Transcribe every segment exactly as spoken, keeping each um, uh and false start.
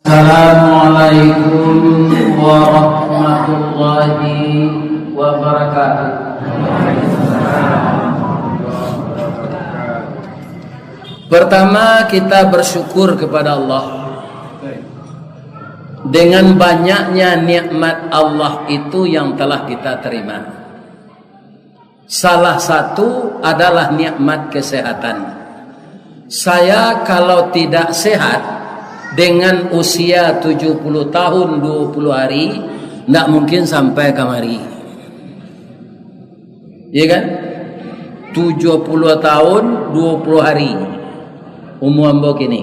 Assalamualaikum warahmatullahi wabarakatuh. Pertama, kita bersyukur kepada Allah dengan banyaknya nikmat Allah itu yang telah kita terima. Salah satu adalah nikmat kesehatan. Saya kalau tidak sehat, dengan usia tujuh puluh tahun dua puluh hari, ndak mungkin sampai kamari. Iya kan? Tujuh puluh tahun dua puluh hari umua ambo kini.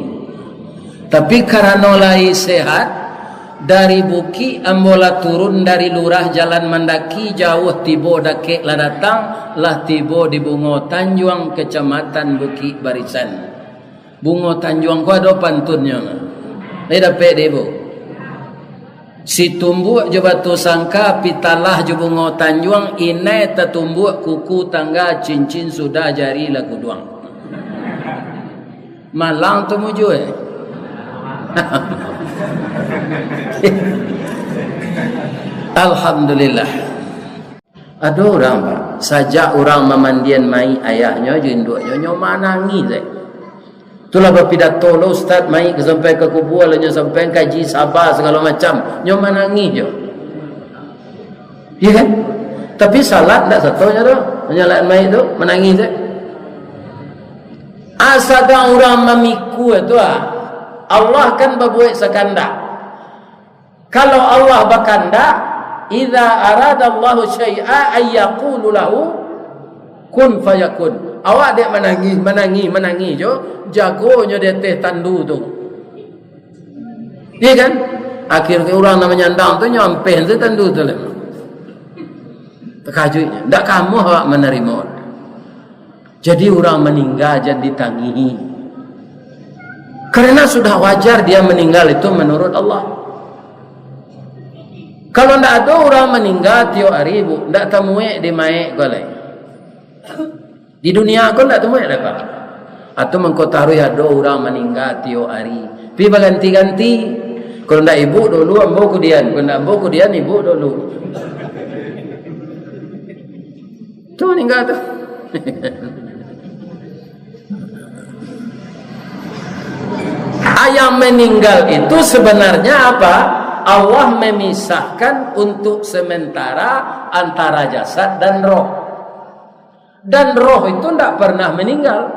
Tapi karano lai sehat, dari bukik ambo lah turun, dari lurah jalan mandaki, jauah tibo dakek lah datang, lah tibo di Bungo Tanjuang, Kecamatan Bukik Barisan. Bungo Tanjuang ko ado pantunnyo. Lai dapek dek ibu? Situmbuak jo Batu Sangka, Pitalah jo Bungo Tanjuang, inai tatumbuak kuku tangga, cincin sudah jari lah guduang. Malang tu mujua, eh? Alhamdulillah. Ado urang, Pak, sajak urang mamandian mayik ayahnyo jo induaknyo, nyo manangih se. Itulah bapidato lo ustaz, mayik ka sampai ka kubua, lah nyo sampai kaji saba sagalo macam, nyo manangih jo. Iya kan? Tapi salat ndak sato nyo tu, manyalat mayik tu, manangih se. Ah, sadang urang mamikua tu, ah, Allah kan babuek sakandak. Kalau Allah bakandak, "Idza aradallahu syai'a ayyaqulu lahu kun fayakun." Awak dek manangih, manangih, manangih jo, jagonyo di ateh tandu tu. Iya kan? Akhirnyo urang nan manyandang tu nyampeh tu tandu tu lah. Takajuiknyo, ndak kamuah awak manarimo. Jadi, urang maningga jan ditangihi. Karena sudah wajar dia meninggal itu menurut Allah. Kalau ndak ado urang maningga tiok ari, Bu, ndak tamuek di mayik ko lai. Di dunia ko ndak tamuek dek, Pak. Atau mangko taruih ado urang maningga tiok ari. Pi baganti-ganti. Kalau ndak ibu dulu, ambo kudian. Kalau ndak ambo kudian, ibu dulu. Tu maningga tu. Ah, yang meninggal itu sebenarnya apa? Allah memisahkan untuk sementara antara jasad dan roh. Dan roh itu ndak pernah meninggal.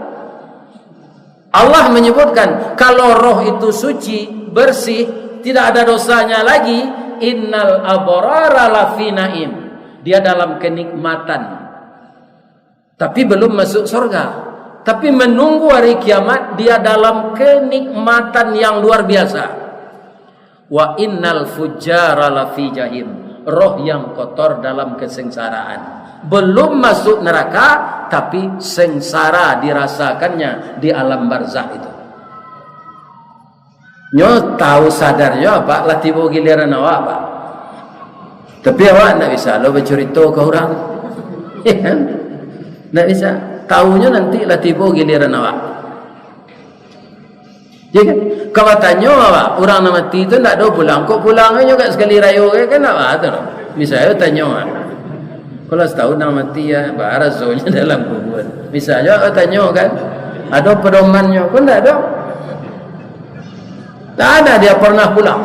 Allah menyebutkan, kalau roh itu suci, bersih, tidak ada dosanya lagi, "Innal abrara lafi naim." Dia dalam kenikmatan. Tapi belum masuk surga. Tapi menunggu hari kiamat, dia dalam kenikmatan yang luar biasa. "Wa innal fujjara lafi jahim." Roh yang kotor dalam kesengsaraan. Belum masuk neraka, tapi sengsara dirasakannya di alam barzah itu. Nyo tahu sadar nyo, Pak, lah tibo giliran awak, Pak. Tapi awak ndak bisa lo bacurito ka urang. Iya kan? Ndak bisa. Tahunyo nanti lah tibo giliran awak. Iya kan? Kalau tanyo awak, urang nan mati tu ndak ado pulang, kok pulang nyo kat sakali rayo kan, ndak baa tu. Misalnyo tanyo, ah. Kalau satahun nan mati, ya, baa rasonyo dalam kubur. Misalnyo awak tanyo kan, ado pedomannyo, kok ndak ado. Tak ada dia pernah pulang.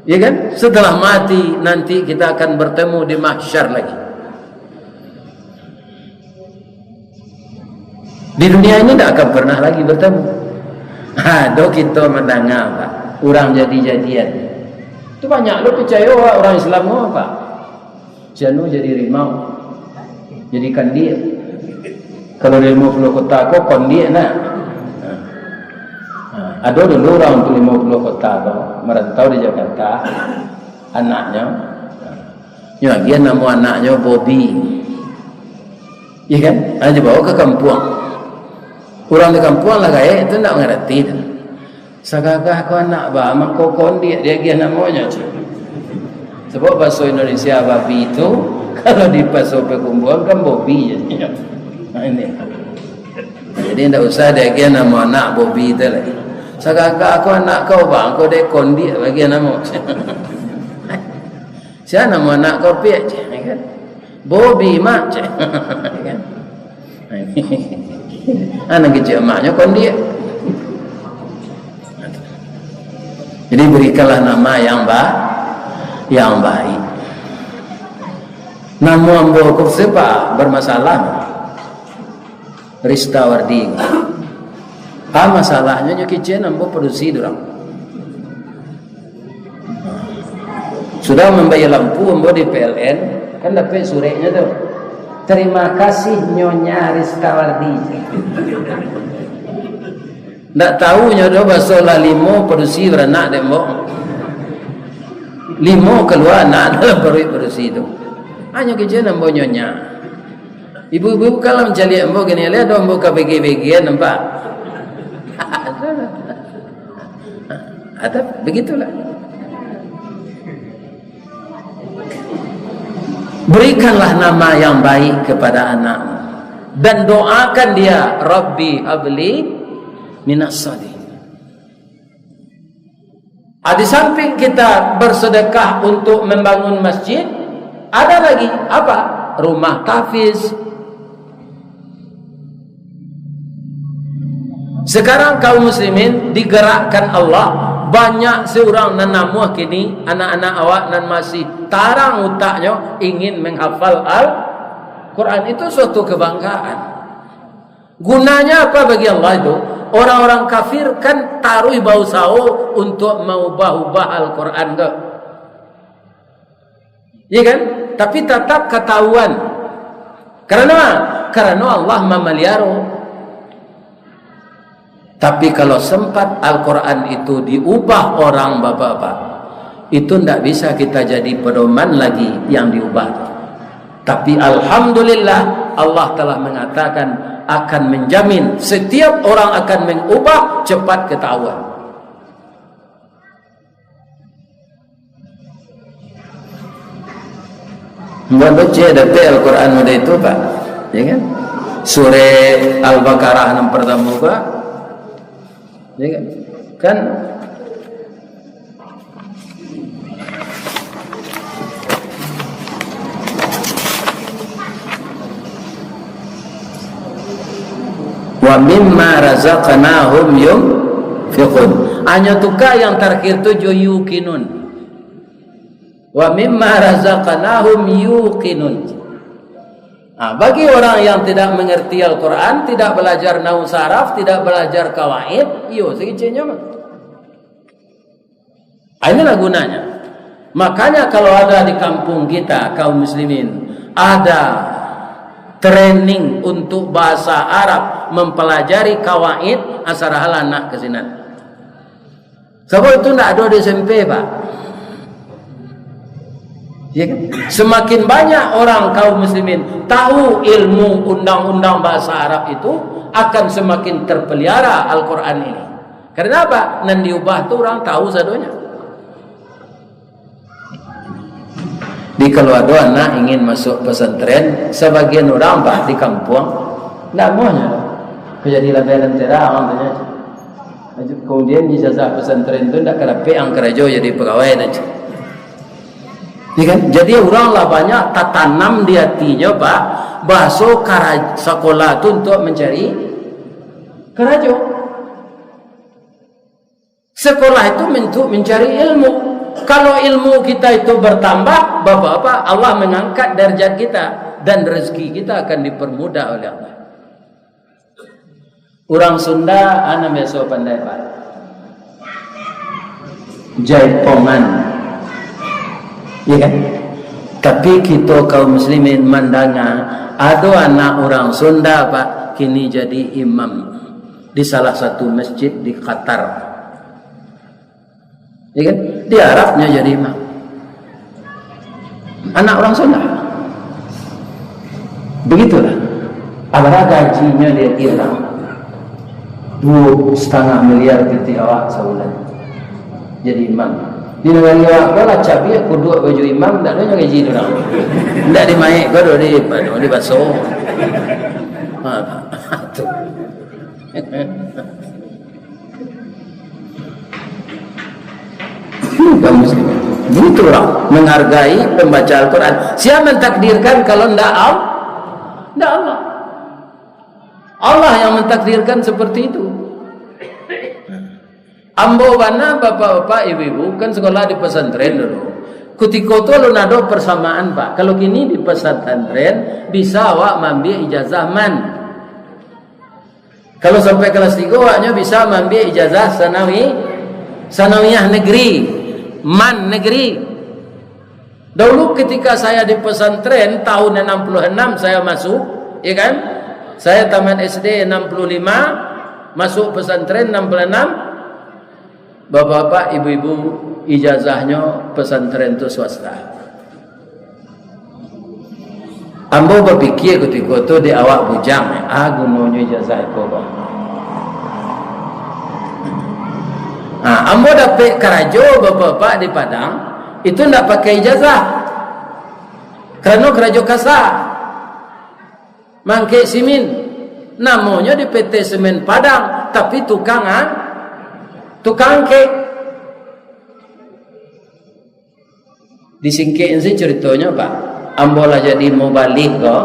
Ya kan? Setelah mati, nanti kita akan bertemu di mahsyar lagi. Di dunia ini tidak akan pernah lagi bertemu. Ha, do kita mendengar, Pak. Orang jadi-jadian. Itu banyak lo percaya orang Islam, Pak. Si anu jadi rimau, jadi kandiak. Kalau di limo puluah kota ko, kondiak nah. Ha. Ado dulu urang tu limo puluah kota ko, marantau di Jakarta, anaknyo. Nyo agiah namo anaknyo Bobi. Iya kan? Ha, dibawa ka kampuang. Urang di kampuang lah gaek tu ndak mangarati tu. Sagagah ko anak ba, mangko kondiak diagiah namonyo, cik. Sabab bahaso Indonesia babi tu, kalau di bahaso Payakumbuah kan bobi jadinyo. Ha, ini. Jadi, ndak usah diagiah namo anak Bobi tu lai. Sagagak ko anak kau, bang, ko dek kondiak bagian namo. Sia namo anak kau, Piak, ceh, kan? Bobi, Mak, ceh. Kan? Anak kecil maknyo kondiak. Jadi berikanlah nama yang ba-, yang baik. Namo ambo ko sebab bermasalah. Ristawardi. Ah, masalahnyo nyo kicen ambo padusi durang. Sudah mambayar lampu ambo di P L N, kan dapek sureknyo tu. "Terima kasih Nyonya Ristawardi." Ndak tahu nyo doh baso lah limo padusi baranak dek ambo. Limo kalua anak dalam paruik padusi tu. Hanyo kicen ambo Nyonya. Ibu-ibu kalau mancaliak ambo gini, lihat dong ambo ka bege-begean, nampak? Ada, begitulah. Berikanlah nama yang baik kepada anakmu dan doakan dia, "Rabbi habli minas salihin." Ah, di samping kita bersedekah untuk membangun masjid, ada lagi apa? Rumah tahfiz. Sekarang kaum muslimin digerakkan Allah, banyak seorang nan namuah kini, anak-anak awak nan masih tarang utaknyo ingin menghafal Al-Quran. Itu suatu kebanggaan. Gunanya apa bagi Allah itu? Orang-orang kafir kan taruih bausaho untuk maubah-ubah Al-Quran tu. Iya kan? Tapi tatap katahuan. Karano, karano Allah mamaliaro. Tapi kalau sempat Al-Quran itu diubah orang, bapak-bapak, itu ndak bisa kita jadi pedoman lagi yang diubah. Tapi alhamdulillah, Allah telah mengatakan akan menjamin setiap orang akan mengubah cepat ketahuan. Buat baca dapek Al-Quran model itu, Pak. Ya kan? Surah Al-Baqarah nan pertama, Pak. Ya kan? Kan "Wa mimma razaqnahum yunfiqun." Hanyo tuka yang terakhir tu jo yuqinun. "Wa mimma razaqnahum yuqinun." Ah, bagi orang yang tidak mengerti Al-Quran, tidak belajar nahwu saraf, tidak belajar kawaid, iyo, sakicenyo mah. Ah, inilah gunanya. Makanya kalau ada di kampung kita, kaum muslimin, ada training untuk bahasa Arab, mempelajari kawaid, ah, sarahalah anak ka sinan. Sabab itu ndak ado di S M P, Pak. Ya kan? Semakin banyak orang kaum muslimin tahu ilmu undang-undang bahasa Arab itu, akan semakin terpelihara Al-Quran ini. Karena apa? Nan diubah tu urang tahu sadonyo. Di kalau ado anak ingin masuk pesantren, sabagian urang, Pak, di kampuang, ndak amuahnyo. Kok jadi labai lentera, urang tanyo. Kemudian ijazah pesantren tu ndak ka dapek, ang karajo jadi pegawai tu. Ya kan? Jadi urang lah banyak tatanam di hatinyo, Pak, bahaso kara-, sakolah tu untuk mancari karajo. Sekolah itu untuk mencari ilmu. Kalau ilmu kita itu bertambah, Bapak-bapak, Allah mengangkat darjat kita dan rezeki kita akan dipermudah oleh Allah. Urang Sunda, anak biasa pandai, Pak. Jaipongan. Iya kan? Tapi kita kaum muslimin mandanga, ado anak urang Sunda, Pak, kini jadi imam di salah satu masjid di Qatar. Ya kan? Di Arabnyo jadi imam. Anak urang Sunda. Begitulah. Alah gajinyo di Iran. Duo setengah miliar pitih awak sabulan. Jadi imam. Di nagari awak ko lah cabiak kuduak baju imam, ndak ado nyo gaji tu urang. Ndak dimaik ko doh di, di baso. Ha, tu. Kaum muslimin. Begitu orang menghargai pembaca Al-Quran. Siapa mentakdirkan kalau ndak Al-, ndak Allah? Allah yang mentakdirkan seperti itu. Ambo bana, bapak-bapak, ibu-ibu, kan sekolah di pesantren dulu. Kutiko tu alun ado persamaan, Pak. Kalau kini di pesantren, bisa awak maambiak ijazah MAN. Kalau sampai kelas tigo, awaknyo bisa maambiak ijazah sanawi, sanawiyah negeri, MAN negeri. Dahulu ketika saya di pesantren, tahun enam puluh enam saya masuk, ya kan? Saya tamat S D enam puluh lima, masuk pesantren enam puluh enam. Bapak-bapak, ibu-ibu, ijazahnyo pesantren tu swasta. Ambo bapikia kutiko tu, dek awak bujang, ah, gunonyo ijazah iko, bah. Ha, ambo dapek karajo, bapak-bapak, di Padang, itu ndak pakai ijazah. Karano karajo kasa. Mangkek simin. Namonyo di P T Semen Padang, tapi tukang an-, tukang angkek. Disingkek se caritonyo, Pak. Ambo lah jadi mubalih ko.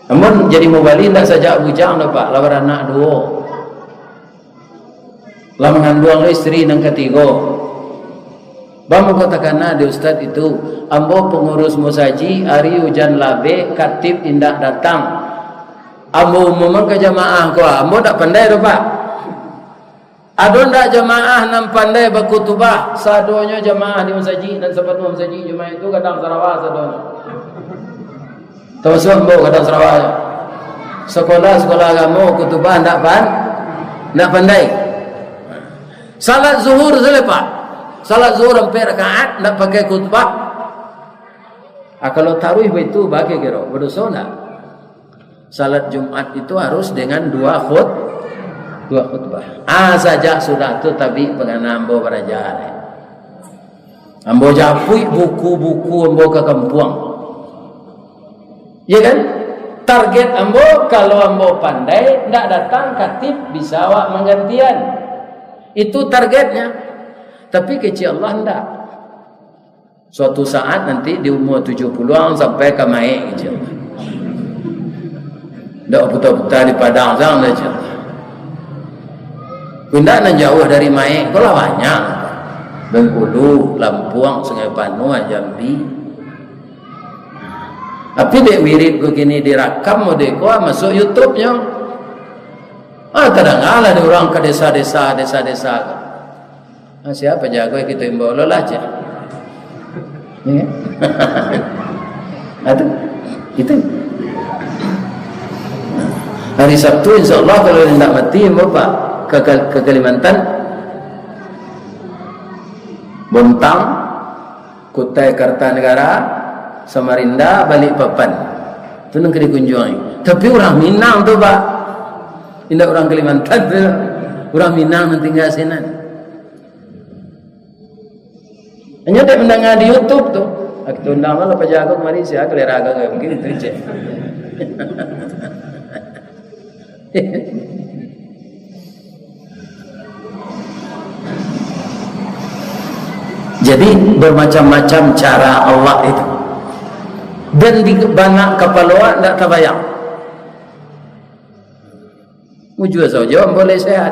Ambo jadi mubalih ndak sajak bujang doh, Pak. Lah baranak duo. Lah manganduang lo isteri nan katigo. Baa mangko takana dek ustad itu, ambo pangurus musajik, ari ujan labek, katib indak datang. Ambo umuakan ka jamaah ko, ambo ndak pandai doh, Pak. Ado ndak jamaah nan pandai bakutubah? Sadonyo jamaah di musajik, nan sapanuah musajik Jumaik tu gadang sarawa sadonyo. Tamasuak ambo gadang sarawa. Sakolah-sakolah agamo kutubah ndak pan-, ndak pandai. Salat zuhur sajo, Pak. Salat zuhur ampek rakaat ndak pakai kutubah. Ah, kalau taruih baitu, baa kiro-kiro, badoso ndak? Salat Jumat itu harus dengan dua khut-, dua khutbah. Ah, sajak sudah tu tabik pangana ambo baraja. Ambo japuik buku-buku ambo ka kampuang. Ya kan? Target ambo, kalau ambo pandai, ndak datang katib, bisa awak manggantian. Itu targetnya. Tapi kecek Allah ndak. Suatu saat nanti di umur tujuh puluhan sampai ka maek, kecek Allah. Ndak puta-puta di Padang sajo, kecek Allah. Indak nan jauah dari maek ko lah banyak. Bengkulu, Lampung, Sungai Panuah, Jambi. Tapi dek wirid ko kini dirakam, mode ko masuak YouTube-nyo. Ah, tadangalah dek urang ka desa-desa, desa-desa ko. Ah, sia jago kito imbau lo lah, cek. Ya. Ah, tu. Itu. Hari Sabtu, insya Allah, kalau indak mati, ambo, Pak, ke, ke, ke Kalimantan, Bontang, Kutai Kartanegara, Samarinda, Balikpapan. Tu nan ka dikunjuangi. Tapi urang Minang tu, Pak. Indak urang Kalimantan tu. Urang Minang nan tingga sinan. Hanyo dek mandanga di YouTube tu. Ah, kito undang lah paja ko kamari, sia kalera ko, mungkin itu je. Jadi, bermacam-macam cara Allah itu. Dan di banak kapalo awak ndak tabayang. Mujua sajo ambo lai sehat.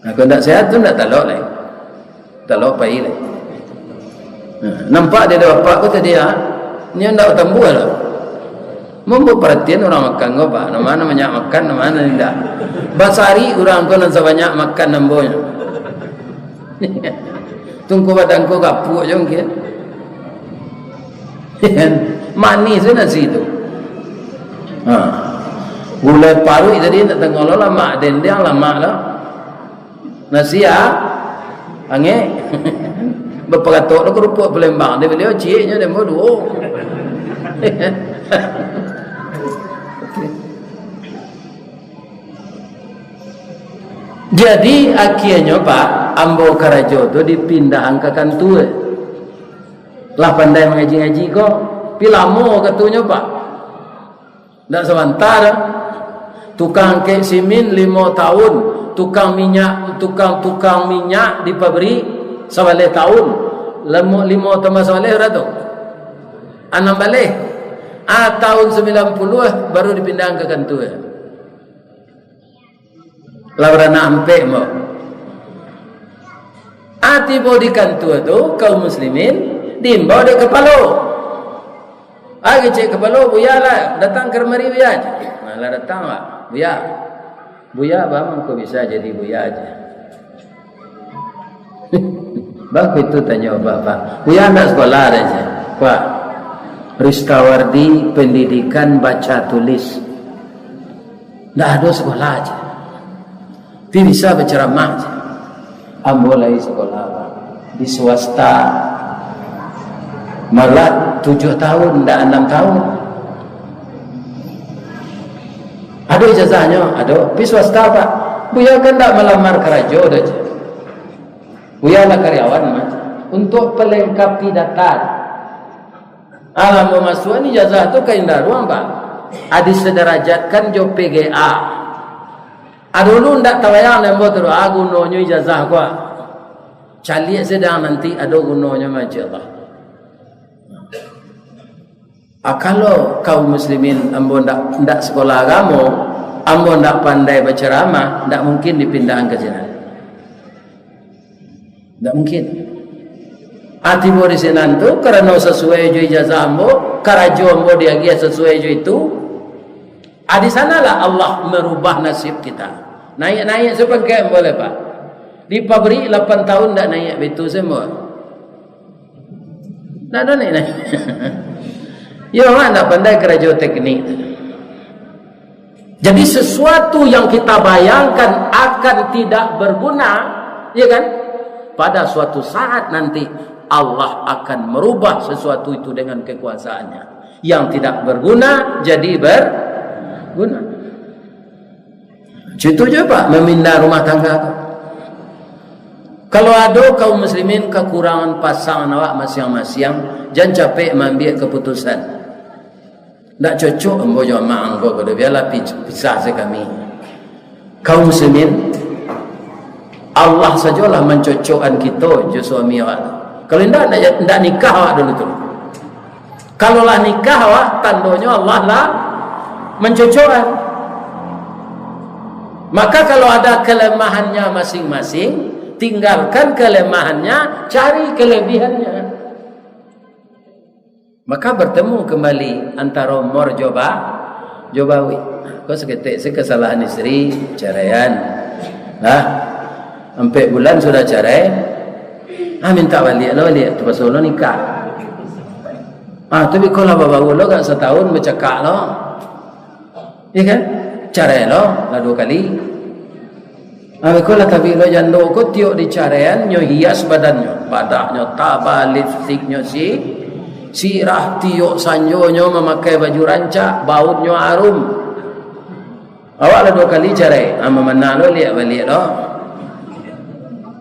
Nah, kalau ndak sehat tu ndak talok lai. Talok pai lai. Nah, nampak dek bapak ko tadi, ah. Nyo ndak batambuah lah. Ambo paratian urang makan ko, Pak. Nan ma nan banyak makan, nan ma nan indak. Basari urang ko nan sabanyak makan ambo nyo. Tungku badan ko gapuak jo mungkin. Manih tu nasi tu. Ha. Gulai paruik tadi nak tengok lo lamak, dendeng lamak lo. Nasi ah, angek. Baparatok lo kerupuk Palembang. Dek baliau cieknyo, dek ambo duo. Jadi, akhirnyo, Pak, ambo karajo tu dipindahan ka kantua. Lah pandai mangaji-ngaji ko, pi lamo katonyo, Pak. Ndak sabanta doh. Tukang angkek simin limo tahun, tukang minyak, tukang-tukang minyak di pabrik sabaleh tahun. Limo, limo tambah sabaleh bara tu? Anam baleh. Ah, tahun sambilan puluah baru dipindahan ka kantua. Lah baranak ampek, ambo. Ah, tibo di kantua tu, kaum muslimin diimbau dek kapalo. Ah, kecek kapalo, "Buya lah, datang kamari, Buya." Nah, lah datang, Pak. "Buya, Buya, baa mangko bisa jadi Buya?" Bang, itu tanyo Bapak. "Buya ndak sekolah?" Wah, Ristawardi, pendidikan baca tulis. Ndak ado sekolah, pi bisa bacaramah. Ambo lai sekolah, Pak, di swasta. Malah tujuah tahun, ndak anam tahun. Ado ijazahnyo? Ado. Pi swasta, Pak. Buya kan ndak malamar karajo doh, Cik. Buya lah karyawan, Mas. Untuk pelengkapi data. Alah, mamasuakan ijazah tu ka indaruang, Pak. Ah, disadarajatkan jo P G A. Ah, dulu ndak tabayang dek ambo tu, ah, gunonyo ijazah ko, ah. Caliak sadang nanti ado gunonyo, masya Allah. Ah, kalau kaum muslimin ambo ndak, ndak sekolah agamo, ambo ndak pandai bacaramah, ndak mungkin dipindahan ka sinan. Ndak mungkin. Ah, tibo di sinan tu, karano sasuai jo ijazah ambo, karajo ambo diagiah sasuai jo itu. Ah, di sanalah Allah merubah nasib kita. Naiak-naiak sapangkek ambo lai, Pak. Di pabrik lapan tahun ndak naiak, baitu se ambo. Ndak ado naiak-naiak. Yo, awak ndak pandai karajo teknik. Jadi, sesuatu yang kita bayangkan akan tidak berguna, ya kan? Pada suatu saat nanti, Allah akan merubah sesuatu itu dengan kekuasaan-Nya. Yang tidak berguna jadi berguna. Contoh je, Pak, mamindah rumah tangga tu. Kalau ado kaum muslimin kakurangan pasangan awak masiang-masiang, jan capek maambiak kaputusan. Ndak cocok ambo jo amak angko ko, bialah pi-, pisah se kami. Kaum muslimin, Allah sajolah mancocokkan kito jo suami awak tu. Kalau indak, ndak, ndak nikah awak dulu tu. Kalau lah nikah awak, tandonyo Allah lah mancocokkan. Maka kalau ada kelemahannya masing-masing, tinggalkan kelemahannya, cari kelebihannya. Maka bertemu kembali antara Mor jo Ba-, jo Bawi. Ko saketek se kesalahan isteri, caraian. Lah, ampek bulan sudah carai. Ah, minta baliak lo, baliak tu pasal lo nikah. Ah, tapi ko lah babaur lo, agak satahun bacakak lo. Iya kan? Carai lo lah duo kali. Ah, beko lah tabik lo jando ko, tiok dicaraian, nyo hias badannyo. Badaknyo taba, lipstiknyo si-, sirah, tiok sanjonyo mamakai baju rancak, bautnyo arum. Awak lah duo kali carai, ah, mamana lo liak baliak lo.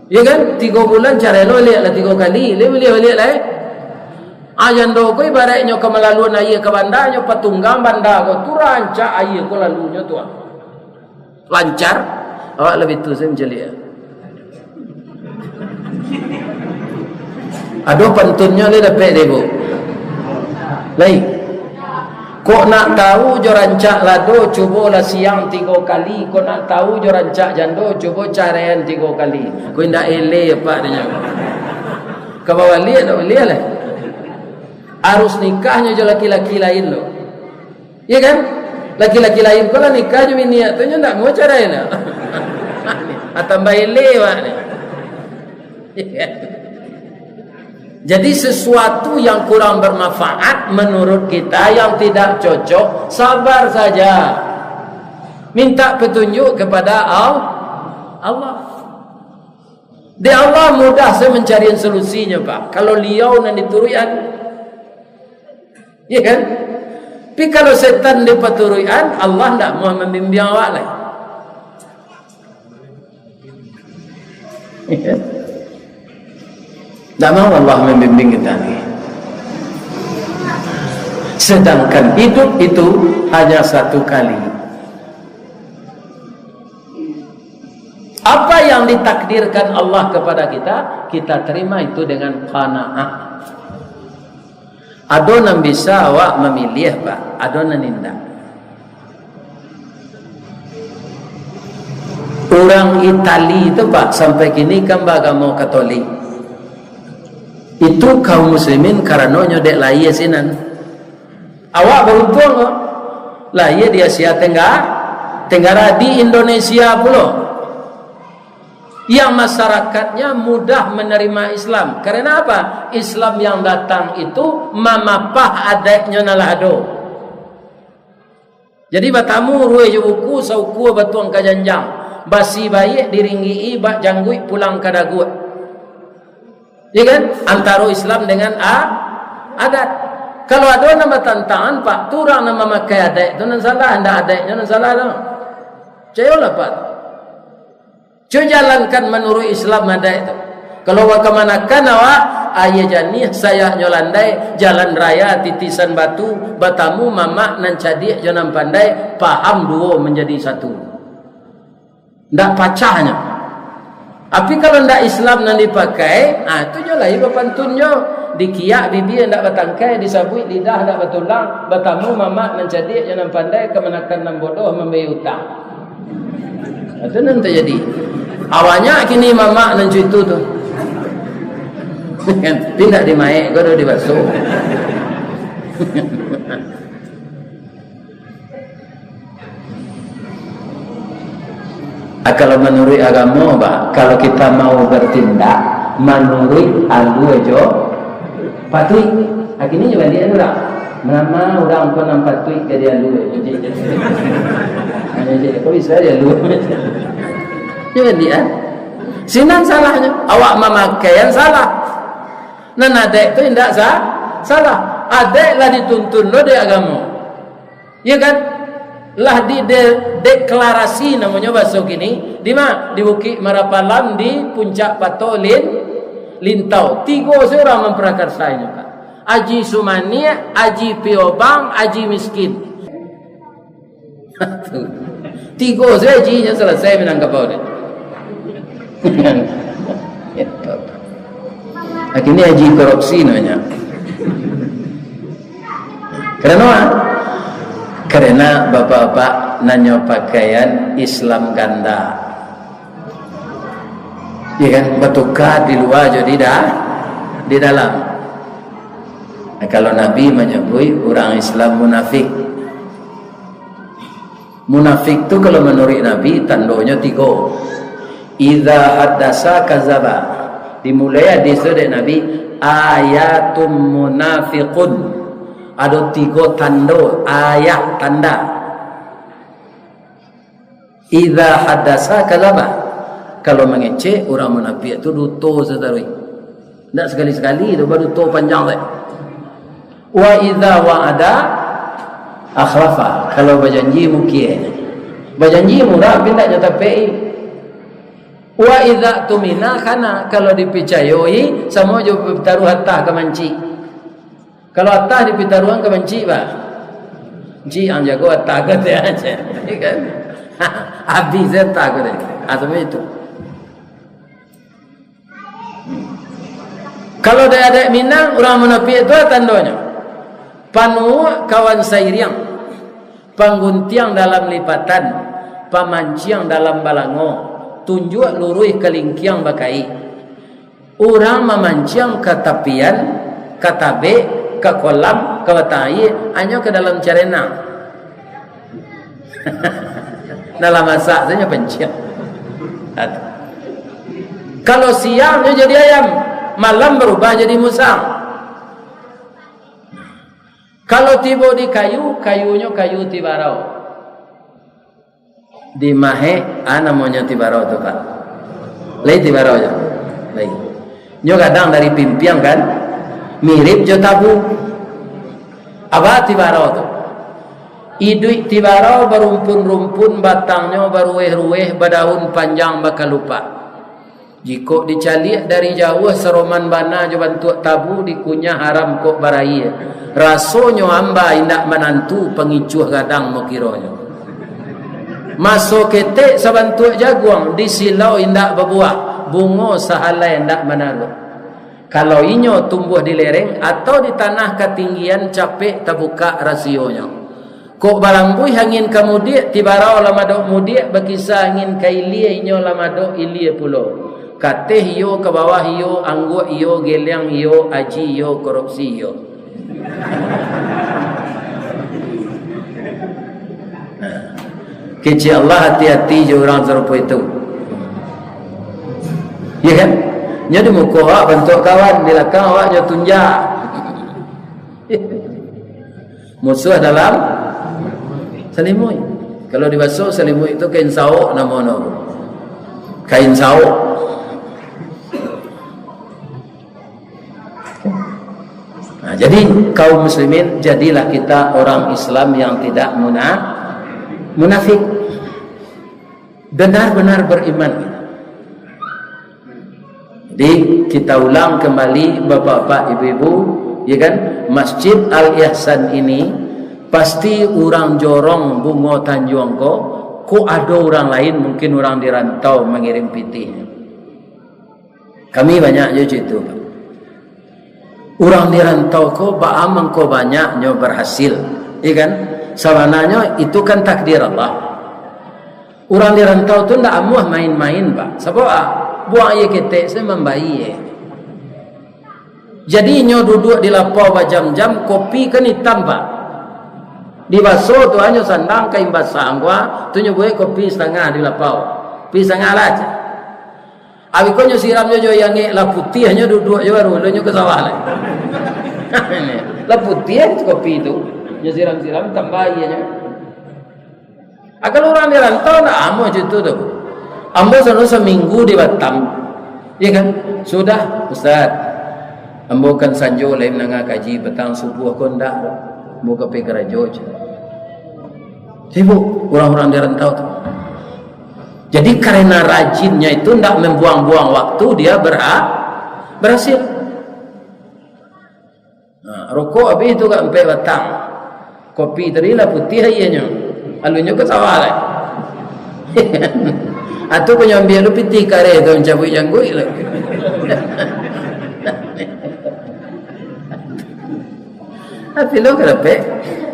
Iya kan? Tigo bulan carai lo liak lah tigo kali, liak baliak baliak lai. Ah, jando ko ibaraiknyo ka malaluan aia ka banda, nyo patunggang banda ko tu, rancak aia ko lalunyo tu, ah. Lancar, awak labiah tu se mancaliak. Ado pantunnyo lai dapek dek ibu. Lai. Kok nak tahu jo rancak lado, cubolah siang tigo kali. Kok nak tahu jo rancak jando, cubo caraian tigo kali. Ko indak eleh, Pak, dinyo. Ka babaliak, nak baliak lah. Arus nikahnyo jo laki-laki lain lo. Iya kan? Laki-laki lain ko lah nikah jo bini tu, nyo ndak mau carai lo. Ah, tambah eleh, Pak, ni. Iya kan? Jadi, sesuatu yang kurang bermanfaat menurut kita, yang tidak cocok, sabar saja. Minta petunjuk kepada Al-, Allah. Di Allah mudah sajo mancari solusinyo, Pak. Kalau Liau nan dituruikan, iya kan? Tapi kalau setan dipaturuikan, Allah ndak mau mambimbing awak lai. Iya kan? Ndak mau Allah mambimbing kita lai. Sedangkan hidup itu hanya satu kali. Apa yang ditakdirkan Allah kepada kita, kita terima itu dengan qanaah. Ado nan bisa awak mamiliah, Pak, ado nan indak. Urang Itali tu, Pak, sampai kini kan baagamo Katolik. Itu kaum muslimin karano nyo dek lahia sinan. Awak baruntuang ko. Lahia di Asia Tenggara, Tenggara di Indonesia pulo. Yang masyarakatnya mudah menerima Islam. Karena apa? Islam yang datang itu mamapah adaiknyo nan lah ado. Jadi batamu ruweh jo buku, saukua batuang ka janjang, basi baiak diringgik-i, bak jangguik pulang ka daguak. Ya kan? Antaro Islam dengan a-, adat. Kalau ado nan batantangan, Pak, tu urang nan mamakai adaik tu nan salah, ndak adaiknyo nan salah tu. Picayolah, Pak. Cubo jalankan manuruik Islam adaik tu. Kalau bakamanakan awak, aia janiah sayaknyo landai, jalan raya titisan batu, batamu mamak nan cadiak jo nan pandai, paham duo manjadi satu. Ndak pacah nyo. Tapi kalau ndak Islam nan dipakai, ah, tu nyo lai bapantun nyo. Dikiak bibia ndak batangkai, disabuik lidah ndak batulang, batamu mamak nan cadiak jo nan pandai, kamanakan nan bodoh mambayia utang. Itu nan tajadi. Banyak kini mamak nan cuitu tu. Kan? Tapi ndak dimaek ko, ado dibaso. Ah, kalau manuruik agamo, bah, kalau kita mau bertindak manuruik alua jo patuik, ah, kini nyo baliak tu lah. Nama urang ko nan patuik ka dialua? Nyo cek, ko bisa dialua? Nyo baliak, ah. Sinan salahnyo, awak mamakai yang salah. Nan adaik tu indak sa-, salah. Adaik lah dituntun lo di agamo. Ya kan? Lah di de-, deklarasi namonyo baso kini. Di ma? Di Bukik Marapalam, di Puncak Pato Lin-, Lintau. Tigo se urang mamprakarsai nyo, Pak. Aji Sumaniak, Aji Piobang, Aji Miskin. Tigo se ajinyo salasai Minangkabau tu. Akhirnyo aji korupsi namanya. Karano, karano bapak-bapak nan nyo pakaian Islam ganda. Ya kan? Batuka di lua jo di da-, di dalam. Nah, kalau Nabi manyabuik urang Islam munafik. Munafik tu kalau manuruik Nabi tandonyo tigo. Idza haddasa kazaba. Dimulai hadis tu dek Nabi, ayatum munafiqun. Ado tigo tando, ayat tanda. Idza haddasa kazaba. Kalau mangecek, urang munafik tu duto sataruih. Ndak sakali-sakali tu baduto panjang dek. Wa idza wa'ada akhlafa. Kalau bajanji mukie. Bajanji murah tapi ndak nyo tapeki. Wa idza tumina khana. Kalau dipicayoi samo jo pitaruah atah ka mancik. Kalau atah dipitaruahan ka mancik, bah. Mancik ang jago atah ka teh aja. Kan? Habis atah ka teh. Ah, samo itu. Kalau di adaik Minang, urang munafik tu tandonyo, panuak kawan sairiang, pangguntiang dalam lipatan, pamanciang dalam balango, tunjuak luruih kalingkiang bakaik. Urang mamanciang ka tapian, ka tabek, ka kolam, ka batang aia, hanyo ka dalam carenang. Dalam masak sajo panciang. Kalau siang nyo jadi ayam, malam barubah jadi musang. Kalau tibo di kayu, kayunyo kayu tibarau. Di Mahek, ah, namonyo tibarau tu, Pak. Lai tibarau jo. Lai. Nyo gadang dari pimpiang kan? Mirip jo tabu. Apa tibarau tu? Iduik tibarau barumpun-rumpun, batangnyo baruweh-ruweh, badaun panjang bakalupak. Jikok dicaliak dari jauah, saroman bana jo bantuak tabu, dikunyah haram kok baraia. Rasonyo amba indak manantu, pangicuah gadang mokironyo. Maso ketek sabantuak jaguang, di silau indak babuah, bungo sahalai indak manaruak. Kalau inyo tumbuah di lereng atau di tanah katinggian, capek tabukak rasionyo. Kok balambuih angin ka mudiak, tibarau lah madok mudiak, bakisa angin ka ilia, inyo lah madok ilia pulo. Kateh iyo, ka bawah iyo, angguak iyo, geliang iyo, aji iyo, korupsi iyo. Kecek Allah, hati-hati jo urang sarupo itu. Ya kan? Nyo di muko awak bantuak kawan, di lakang awak nyo tunjak. Musuah dalam salimuik. Kalau di baso, salimuik tu kain sauk namo no. Kain sauk. Nah, jadi kaum muslimin, jadilah kita orang Islam yang tidak muna-, munafik. Benar-benar beriman. Jadi, kita ulang kembali, bapak-bapak, ibu-ibu, ya kan, Masjid Al Ihsan ini pasti urang jorong Bungo Tanjuang ko, kok ado urang lain, mungkin urang di rantau mangirim pitih. Kami banyak jo cito, Pak. Urang di rantau ko, baa mangko banyaknyo berhasil, ya kan? Sabananyo itu kan takdir Allah. Urang di rantau tu ndak amuah main-main, Pak. Sabab, ah, buang aia ketek se mambayie. Jadi, inyo duduak di lapau bajam-jam, kopi kan itam, Pak. Di baso tu hanyo sandang kain basah angkua, tu nyo buek kopi satangah di lapau. Kopi satangah lah, cak. Abih ko nyo siram jo, jo aia angek, lah putiah nyo duduak jo baru, lalu nyo ka sawah lai. Lah putiah tu kopi tu. Nyo siram-siram, tambah aianyo. Ah, kalau urang di rantau, ndak amuah jo itu tu. Ambo sano saminggu di Batam. Ya kan? Sudah, Ustaz. Ambo kan sanjo lai mandanga kaji, patang subuah ko ndak. Ambo ka pai karajo, cak. Sibuk urang-urang di rantau tu. Jadi, karena rajinnya itu, ndak membuang-buang waktu, dia berha-, berhasil. Nah, rokok abih tu ka ampek batang. Kopi tadi lah putiah aianyo. Alunyo ka sawah lai. Atau ko nyo ambiak lu pitih kareh tu, mancabuik jangguik lu. Tapi lo ka dapek,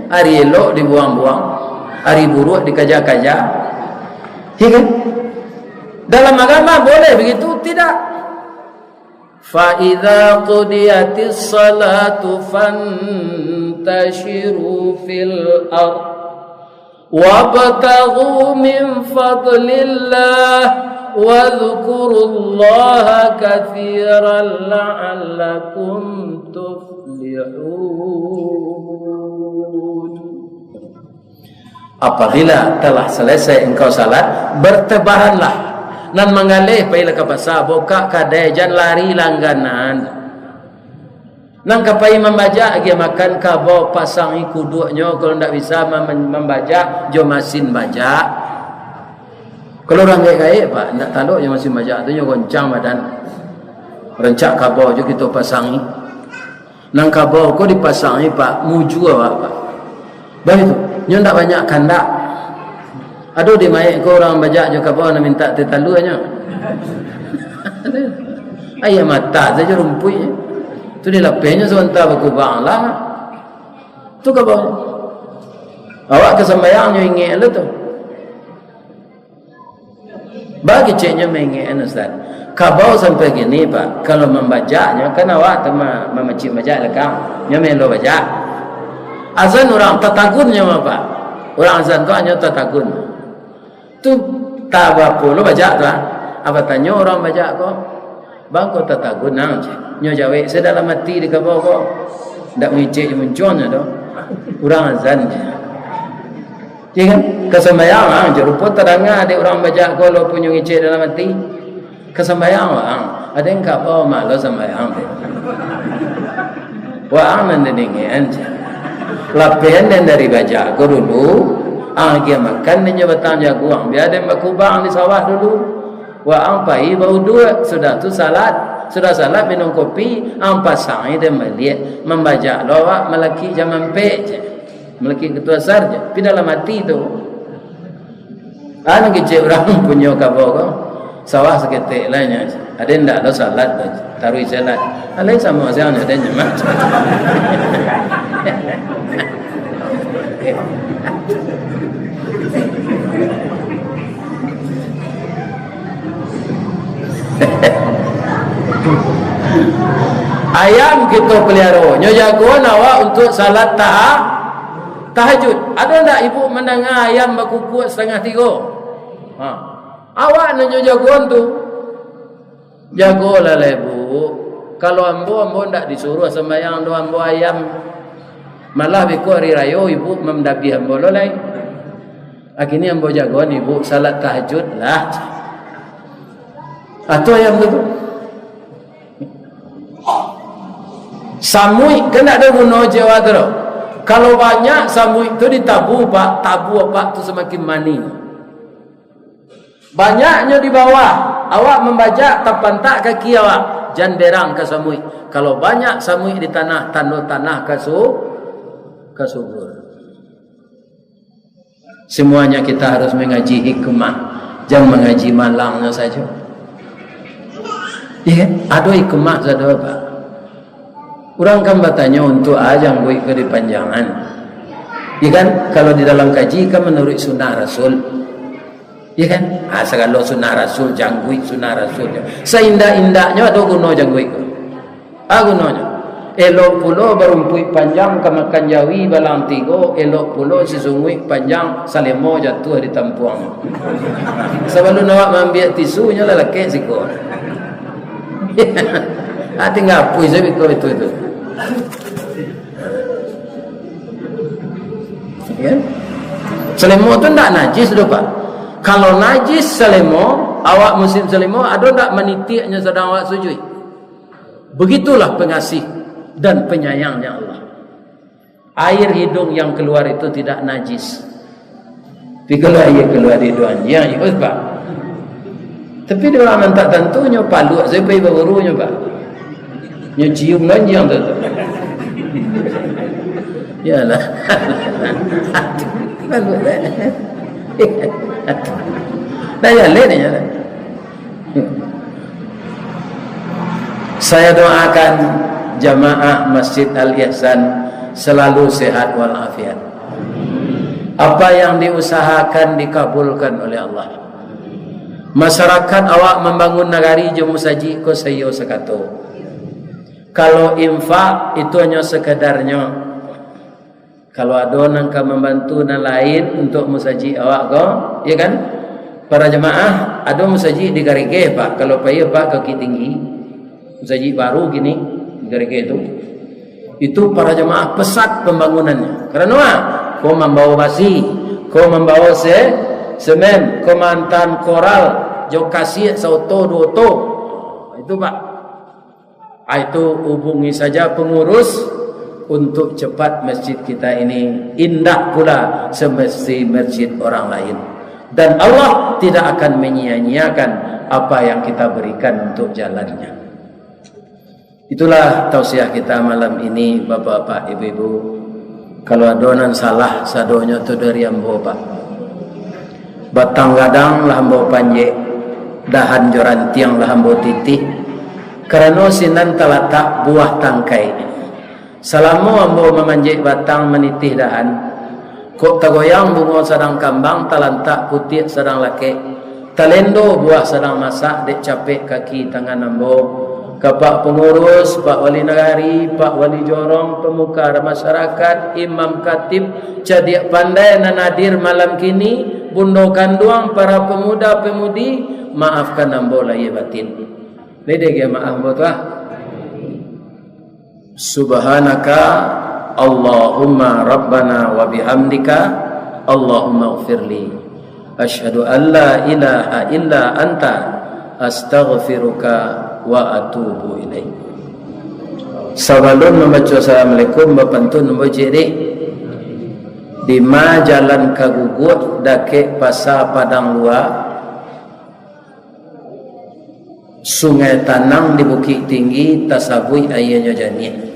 ari elok dibuang-buang, ari buruak dikaja-kaja. Ya kan? Dalam agama boleh begitu? Tidak. Fa idza qudiyatis salatu fantashiru fil ard wabtaghu min fadlillah wadzkurullaha katsiran la'allakum tuflihun. Apabila telah selesai engkau salat, bertebaranlah. Nan manggaleh, pailah ka pasa, bukak kadai, jan lari langganan. Nan ka pai mambajak, agiah makan kabau, pasangi kuduaknyo, kalau ndak bisa mam-, mambajak, jo masin bajak. Kalau urang gaek-gaek, Pak, ndak talok jo masin bajak tu, nyo goncang badan. Rancak kabau jo kito pasangi. Nan kabau ko dipasangi, Pak, mujua awak, Pak. Baitu, nyo ndak banyak kandak. Ado di maek ko urang bajak jo kabau, nan mintak teh taluanyo. Aia mata sajo rumpuiknyo. Tu dilapehnyo sabanta bakubang lah. Tu kabau. Awak ka sambayang nyo ingek lo tu. Baa keceknyo maingek-an, Ustaz. Kabau sampai kini, Pak, kalau mambajaknyo, kan awak tu ma-, mamacik bajak lakang, nyo melo bajak. Azan urang tatagunnyo, Pak. Urang azan tu hanyo tatagun. Tu tah barapo lo bajak tu, ah? Apo tanyo urang bajak ko? Bang, ko tatagun ang, cek. Nyo jawek se dalam ati di kabau ko. Ndak mangecek jo muncuangnyo tu. Urang azan je. Ya kan? Ka sambayang ang, cek. Rupo tadanga dek urang bajak ko, lo punyo ngecek dalam ati. Ka sambayang waang. Ado nan kabau mah lo sambayang dek. Waang nan didengekan, cek. Lapehan den dari bajak ko dulu. Ang agiah makan den jo batang jaguang. Bia den bakubang di sawah dulu. Waang pai bauduak, sudah tu salat. Sudah salat minum kopi, ang pasangi den baliak. Mambajak lo awak malakik jam ampek je. Malakik katua asar je. Pi dalam ati tu. Anu kecek urang punyo kabo ko, sawah saketek lah nyo. Ado ndak lo salat tu, taruih salat. Alai samo siang nyo, ado nyo mah. Ayam kito peliharo, nyo jagoan awak untuak salat taha-, tahajud. Ado ndak ibu mandanga ayam bakukuak satangah tigo? Ha. Awak nan nyo jagoan tu. Jagolah lai, Bu. Kalau ambo, ambo ndak disuruah sambayang doh, ambo ayam. Malah beko hari rayo, ibu mandabiah ambo lo lai. Akhirnyo ambo jagoan ibu salat tahajud lah. Ah, tu ayam tu, tu. Samuik kan ndak ado guno je awak tu doh. Kalau banyak samuik tu ditabu, Pak, tabu apak tu samakin manih. Banyaknyo di bawah, awak mambajak tapantak kaki awak, jan berang ka samuik. Kalau banyak samuik di tanah, tando tanah ka su-, ka subur. Semuanya kita harus mangaji hikmah, jan mangaji malangnyo sajo. Iya kan? Ado hikmah sado, Pak. Urang kan batanyo, "Untuak a jangguik ko dipanjangan?" Iya kan? Kalau di dalam kaji kan manuruik sunnah Rasul. Iya kan? Ah, sagalo sunnah Rasul, jangguik sunnah Rasul. Saindak-indaknyo ado guno jangguik ko. A gunonyo? Elok pulo barumpuik panjang ka makan jawi balang tigo, elok pulo sisunguik panjang salemo jatuah di tampuang. Sabalun awak maambiak tisu, nyo lah lakek siko. Ah, tingga apuih sajo biko itu, itu. Ya. Salemo tu ndak najis doh, Pak. Kalau najis salemo, awak musim salemo, ado ndak manitiaknyo sadang awak sujuik? Begitulah pengasih dan penyayangnya Allah. Air hidung yang keluar itu tidak najis. Tapi kalau air keluar di hidung anjiang, ya, Pak. Tapi di urang nan tak tantu, nyo paluak sajo pai baburu nyo, Pak. Nyo cium lah anjiang tu. Yalah. Paluak sajo. Dah jaleh ni, jaleh. Saya doakan jamaah Masjid Al-Ihsan selalu sehat walafiat. Apa yang diusahakan dikabulkan oleh Allah. Masyarakat awak mambangun nagari jo musajik ko saiyo sakato. Kalau infak, itu hanyo sakadarnyo. Kalau ado nan ka mambantu nan lain untuak musajik awak ko, ya kan? Para jamaah, ado musajik di Garigeh, Pak. Kalau pai, Pak, ka Bukittinggi, musajik baru kini di Garigeh tu. Itu para jamaah pesat pambangunannyo. Karano a? Ko mambawa basi, ko mambawa se-, semen, ko maantaan koral, jo kasiak saoto duo oto. Itu, Pak. Ah, itu hubungi saja pengurus untuk cepat masjid kita ini indah pula semesti masjid orang lain. Dan Allah tidak akan menyia-nyiakan apa yang kita berikan untuk jalannya. Itulah tausiah kita malam ini, Bapak-bapak, Ibu-ibu. Kalau ado nan salah, sadonyo tu dari ambo, Pak. Batang gadang lah ambo panjek, dahan jo rantiang lah ambo titih, karano sinan talatak buah tangkai. Salamo ambo mamanjek batang, manitih dahan, kok tagoyang bungo sadang kambang, talantak kutiak sadang lakek, talendo buah sadang masak dek capek kaki tangan ambo. Ka Pak Pangurus, Pak Wali Nagari, Pak Wali Jorong, pamuka masyarakat, imam khatib, cadiak pandai nan hadir malam kini, bundo kanduang, para pemuda pemudi, maafkan ambo lahia batin. Lai dek maaf ambo tu ah. Subhanaka Allahumma Rabbana wa bihamdika, Allahumma gfirli. Asyhadu an la ilaha illa anta, astaghfiruka wa atubu ilaik. Sabalun mambaco assalamualaikum, bapantun ambo ciek deh. Dima jalan ka Guguak, dakek Pasa Padang Lua, Sungai Tanang di Bukittinggi, tasabuik aianyo janiah.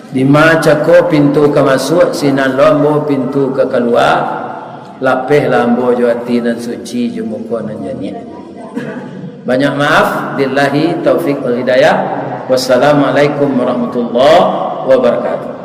Dima cako pintu ka masuak, sinan lo ambo pintu ka kalua. Lapehlah ambo jo ati nan suci, jo muko nan janiah. Banyak maaf. Billahi taufik wal hidayah. Wassalamualaikum warahmatullahi wabarakatuh.